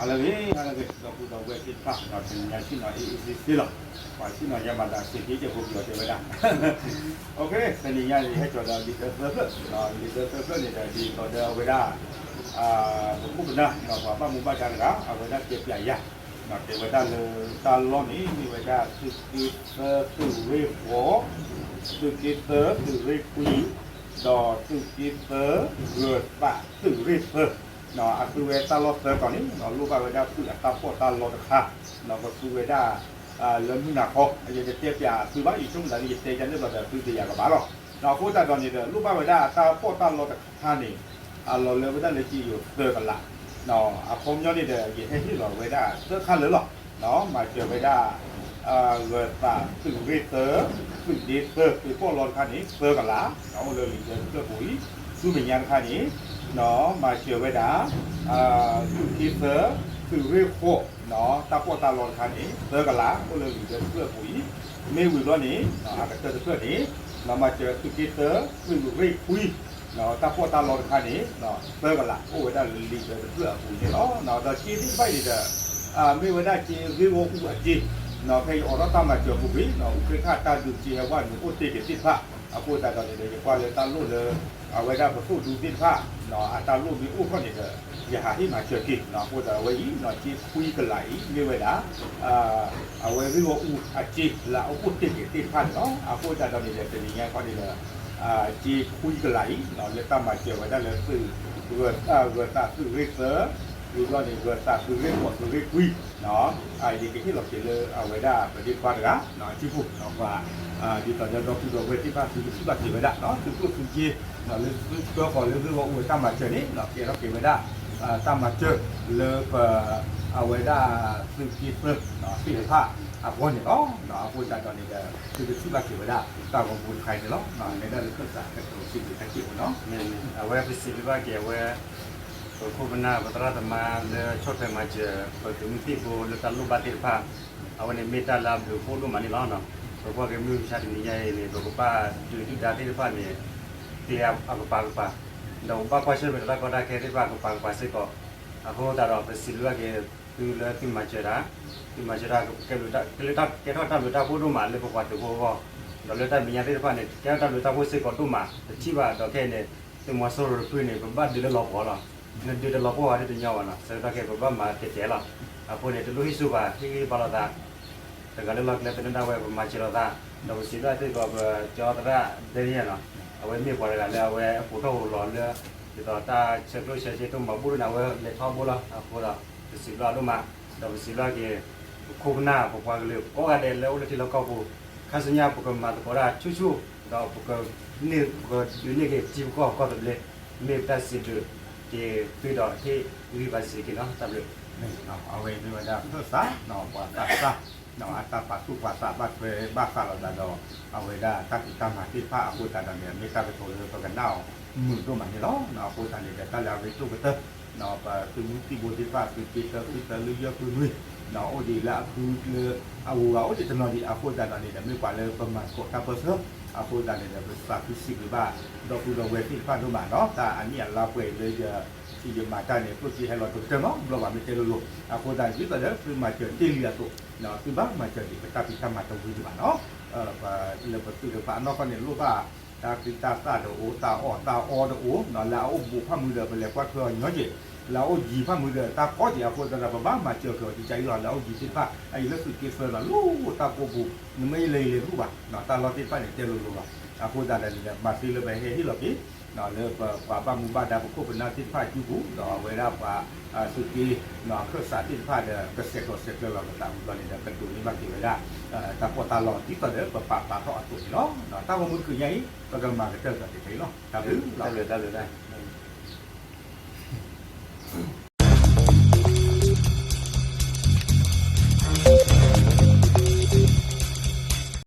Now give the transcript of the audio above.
ဟါလၢအဂ့ၤ ဟါလၢအဂ့ၤ ဒီပုၢ်ဒီဝဲၢ်သ့ၣ်တဖၣ် တနံၤညါဆ့ၣ်နီၤ အ့ၣ်အ့ၣ်စ့စ့လီၤ. ပှၤဆ့ၣ်နီၤညါမၤသးစ့ၢ်ကီး ကဲဖိပယီၤတဲဝဲဒၣ် တနံၤညါန့ၣ် ဟဲကၠီၤဒီးလံာ်တၢသၢဖျၢၣ်, လံာ်တၢသၢဖျၢၣ်န့ၣ်ဒီး ဒ်သိးဒီးအဝဲဒၣ် ပခိၣ်ပနၢ် ပှၤဘၣ်မူဘၣ်ဒါတဂၤ အဝဲဒၣ်တဲပၠးယၤ တဲဝဲဒၣ်လၢတၢ်လီၢ်န့ၣ် မ့ၢ်ဝဲဒၣ် သုးက့သၢ သုးရ့ၣ်ဃိး, သုးက့သၢ သုးရ့ၣ်ခွံ, ဒီးသုးက့သၢ ဂၢၤသး သုးရ့ၣ်သၢ အသုဝဲတၢ်လီၢ်သၢတီၤန့ၣ် လိၣ်ဘၣ်ဝဲဒၣ်သုးအတၢ်ပီးတၢ်လီတခါ ကသူဝဲဒၣ် လၢမုၢ်နၤခီ ယတတဲပၠးသုဘၣ် ယဆိကမိၣ်သးလၢယတဲဒ်န့ၣ်ဘျီဒီး သုတယာ်ကဘၣ်လီၤ. အဃိသတးဒီးန့ၣ်ဒီး လိၣ်ဘၣ်ဝဲဒၣ်တၢ်ပီးတၢ်လီတခါန့ၣ် အလီၤလၢဝဲဒၣ်လၢက့ယိၤသၢကလး အခီပညီန့ၣ်ဒီး ယဟဲဟ့ၣ်လီၤဝဲဒၣ်သၢခါလၢာ်လီၤ. မၤစၢၤဝဲဒၣ် ဂၢၤသးသုးရ့ၣ်သၢ သုးဒ့သၢ သုးပီးလီတခါန့ၣ် သၢကလး အိၣ်လၢလံာ်တၢတဖျၢၣ်ပူၤအံၤ, ဆူမဲာ်ညါတခါန့ၣ် မၤစၢၤဝဲဒၣ် သုးက့သၢ သုးရ့ၣ်ဃိး တၢ်ပီးတၢ်လီတခါန့ၣ် သၢကလး အိၣ်လၢလံာ်တၢတဖျၢၣ်ပူၤအံၤ, မ့ၢ်ဝံၤဘျီန့ၣ် အကတၢၢ်တဖျၢၣ်န့ၣ် မၤစၢၤသုးက့သၢ သုးရ့ၣ်ခွံ တၢ်ပီးတၢ်လီတခါန့ၣ် သၢကလး အိၣ်ဝဲဒၣ်လၢလံာ်တၢတဖျၢၣ်အပူၤန့ၣ်လီၤ. ဒီးစ့သ့ၣ်တဖၣ်အံၤန့ၣ်ဒီး မ့ၢ်ဝဲဒၣ်စ့ရ့ၣ်ဝီအူအစ့, ဖဲယအိးထီၣ်တၢ်မၤစၢၤပူၤကွံာ် အူးခ့ခၣ်တၢ်ဒုးစ့ဟဲဝဲနုာ်အိၣ်တ့ၢ်က့ၤသ့ၣ်တဖၣ်, အဃိသတးဒီးန့ၣ်ဒီး ယကွၢ်လၢတၢ်လိၣ်လၢ အဝဲဒၣ်ပသိၣ်ဒူသ့ၣ်တဖၣ် အတၢ်လိၣ်မ့ၢ်အိၣ်ထီၣ်န့ၣ်ဒီး ယဟးဟ့ၣ်မၤစၢၤက့ၤ, အဃိသတးဒီးအဝဲအံၤ စ့ခွံကလးအံၤ မ့ၢ်ဝဲဒၣ် အဝဲရ့ၣ်ဝီအူအစ့လၢအအိၣ်တ့ၢ်က့ၤသ့ၣ်တဖၣ်န့ၣ်လီၤ. အဃိသတးဒီးန့ၣ်ဒီး တနံၤညါခီန့ၣ်ဒီး စ့ခွံကလးအံၤ လၢတၢ်မၤစၢၤဝဲဒၣ်လၢသုး ဂၢၤသးသုးရ့ၣ်သၢ, ဝံၤဘျီန့ၣ် ဂၢၤသးသုးရ့ၣ်ဃိး သုးရ့ၣ်ခွံ ယကဟ့ၣ်လီၤက့ၤလၢအဝဲဒၣ်ပဒ့ခွါတဂၤ အစုပူၤ ပှၤ ဒ်သိးဒီးဒီပုၢ်ဒီဝဲၢ်သ့ၣ်တဖၣ် သုကထံၣ်ဘၣ်က့ၤဝဲဒၣ် သုးကျိၣ်သုးစ့ လၢသုဆှၢဃီၤလၢသုဂီၢ်အိၣ်ဝဲတၢ်မၤစၢၤန့ၣ် ကဲထီၣ်က့ၤဝဲဒၣ် တၢ်မၤစၢၤလၢပ အဝဲဒၣ်သုးက့သၢ သ့ၣ်တဖၣ်အဂီၢ်န့ၣ်လီၤ. အဃိသတးဒီးန့ၣ်ဒီး သုကထံၣ်ဘၣ်က့ၤဝဲဒၣ် တၢ်ဂီၤမူတခါအံၤန့ၣ်လီၤ. နဲဒၣ်လၢခၢၣ်စးကတိၤစံးဘျုးတၢ်စံးအိၣ်နီၤ အဝဲပစံးဘျုးဘၣ်က့ၤအဝဲ ပခိၣ်ပနၢ်ပသရၣ်သမါလၢဆီၣ်ထွဲမၤစၢၤ ပသုးမုၢ်သံၣ်ဘိလၢတၢ်လိၣ်ဘၣ်သ့ၣ်တဖၣ် အဝဲန့ၣ်မ့ၢ်တၢ်လၢအဘျုးဖးဒိၣ်မးန့ၣ်လီၤ. ပကွၢ်က့ၤမုၢ်မဆါတနံၤညါအံၤန့ၣ် ပကဘၣ်ဒုးဒုၣ်ဒါသ့ၣ်တဖၣ်န့ၣ် ကျဲအကပၤကပၤ ဒီးပဘၣ်ကွၢ်ဆၢၣ်မဲာ်တၢ်ကီတၢ်ခဲသ့ၣ်တဖၣ်အကပၤကပၤစ့ၢ်ကီး အဃိသတးဒီးပစံးဘျုးဘၣ်က့ၤ သုလၢသုမၤစၢၤတၢ် သုမၤစၢၤတၢ် ကဲထီၣ်တၢ်ဘျုးတၢ်ဖှိၣ်ဒိၣ်မးလၢပပှၤသုးဖိအဂီၢ် ဒီးလၢတၢ်မဲာ်ညါသ့ၣ်တဖၣ်န့ၣ် ကဲထီၣ်တၢ်ဘျုးတၢ်ဖှိၣ်စ့ၢ်ကီးဒိၣ်မး တထံၣ်ဘၣ်ဒီးခဲအံၤန့ၣ် သုးမီၤစိရိၤတဖုန့ၣ် ပဘၣ်ဒုးလၢလီၤပှီၢ်လီၤ. နဒုးတလီၤပှီၢ်ဘၣ်ဒ်တညီဘၣ်နီၤ ဆၢကတီၢ်ခဲအံၤ ပဘၣ်မၤတဲာ်တဲာ်လီၤ. အဃိန့ၣ် တလိၣ်ဟံးဆူၣ်ဘၣ် ဟ့ၣ်ဂံၢ်ဟ့ၣ်ဘါလိာ်သး တဂၤလၢလီၢ်ကျဲသနၢၣ်ဒၣ်ဝဲ ပမၤစၢၤလိာ်သး ဒီးပစံးဘျုးစ့ၢ်ကီး ပကၠီသရၣ်ဒဲနံၣ်နီၤ အဝဲမ့ၢ်ပှၤတဂၤလၢအဝဲဟိးထီၣ်ဟိးလီၤလၢ ဒ်သိးတၢ်ဆဲးကျိးဆဲးစ့တအိၣ်မၤဘူၣ်ဒိၣ်န့ၣ် အဝဲလဲၤထီဘိလီၤ. အဃိဒီး ပစံးဘျုးအဒိၣ်မး ဒီးပစံးဘျုးက့ၤ ပခိၣ်ပနၢ်ပပှၤကလုာ်ကိးဂၤဒဲးလၢအိၣ်လၢထံလီၢ်ကီၢ်ပူၤ ခါဆူညါပကမၤသကိးတၢ်ဆူၣ်ဆူၣ် ဒီးပကန့ၢ်ပကဒုးန့ၢ်က့ၤထံပကီၢ်ကီၢ်သဘျ့ မ့ၢ်ပတၢ်စံးဘျုးက့ၤသုဒီးဟ့ၣ်ဂံၢ်ဘါစ့ၢ်ကီးနီၤ တၢ်ဘျုး အဝဲမ့ၢ်ဝဲဒၣ်ခၢၣ်စး ပှၤသးစၢ် အတၢ်ပာ်သူၣ်ပာ်သးဘၣ်ထွဲဘၣ်ဃးလိာ်သးဒီး အဝဲဒၣ်တၢ်ဖံးတၢ်မၤသ့ၣ်တဖၣ်အဃိသတးဒီးန့ၣ် မ့ၢ်တၢ်ကတိၤလၢပကနၣ်အီၤမုာ်ဒိၣ်မးန့ၣ်လီၤ. အဃိသတးန့ၣ်ဒီး တၢ်လၢအရ့ဒိၣ်ကတၢၢ် ပသုးမုၢ်သံၣ်ဘိသ့ၣ်တဖၣ် သုးက့သၢ ဃုသၢ လွံၢ်ယဲၢ် ဃုနွံ အိၣ်ဒံးလၢအဖုလၢအဂုၤအဂၤအိၣ်ဒံးတနီၤဒံး အဃိသတးဒီးန့ၣ်ဒီး မ့ၢ်ပှၤလၢပမၤသကိးတၢ်ပၢၢ်ဆၢ အဃိသတးန့ၣ်ဒီး ပသးခုစံးဘျုးဘၣ် ဒီပုၢ်ဒီဝဲၢ်သ့ၣ်တဖၣ်ဒိၣ်မးနီၤ တၢ်အနံၣ်အလါပှဲၤအံၤလၢယ ယမၤတၢ်န့ၣ် ကျိၣ်စ့ဟဲလီၤတကတၢၢ်နီၤ ဘျီဘၣ်မ့ၢ်တဲလိၤလိၤ အဃိသတးဒ်သိးဒီး သုမၤစၢၤတ့ၢ်လံအသိး သုဘၣ်မၤစၢၤဒံးပတၢ်ဖံးတၢ်မၤတဝံၤဒံးဘၣ်နီၤ လၢပသုးတကပၤအနီၢ်ကီၢ်န့ၣ် လိၣ်ဘၣ် တၢ်ဃံတၢ်သၣ်တအိၣ် တၢ်အီၣ်တၢ်အီတအိၣ် လၢအအိၣ်ဘူးဖၣ်မုာ်ဒီး ပလဲၤကွၢ်ထွဲအီၤညီက့ၤ လၢအအိၣ်ယံၤဖၣ်မုာ်ဒီး တၢ်ကီက့ၤ အဃိသတးဒီး ပဘၣ်မၤစၢၤက့ၤအီၤကကါအံၤလီၤ လၢအအိၣ်ယံၤသ့ၣ်တဖၣ် အအံၤလၢသုးက့သၢလီၤ လၢတၢ်ကိးပူၤ နမ့ၢ်လဲၤလဲၤတဘူၣ်ဘၣ် တၢ်လီၢ်သ့ၣ်တဖၣ်န့ၣ် တဲလိၤလိၤလီၤ အဃိသတးဒီးန့ၣ်ဒီး မၤသ့လၢပဟဲဟ့ၣ်လီၤက့ၤ လၢပပှၤဘၣ်မူဘၣ်ဒါပခိၣ်ပနၢ်သ့ၣ်တဖၣ်အစုပူၤ ဒီးအဝဲဒၣ်ပှၤ သုးက့ အခၢၣ်စးသ့ၣ်တဖၣ်ဒီး ကဆဲးကျိးဆဲးကျၢလီၤပသးဝံၤဘျီန့ၣ်ဒီး ကဒိးန့ၢ်ဘၣ်က့ၤဝဲဒၣ် တၢ်ပီးတၢ်လီဒ်သိးဒီး ပပာ်ဖျါထီၣ်အသိးန့ၣ်လီၤ. တၢ်ဂီၤမူတချုးညါအံၤ ပကမၤကတၢၢ်ကဒီးတက့ၢ်လီၤ. တၢ်ဘျုးလီၤ.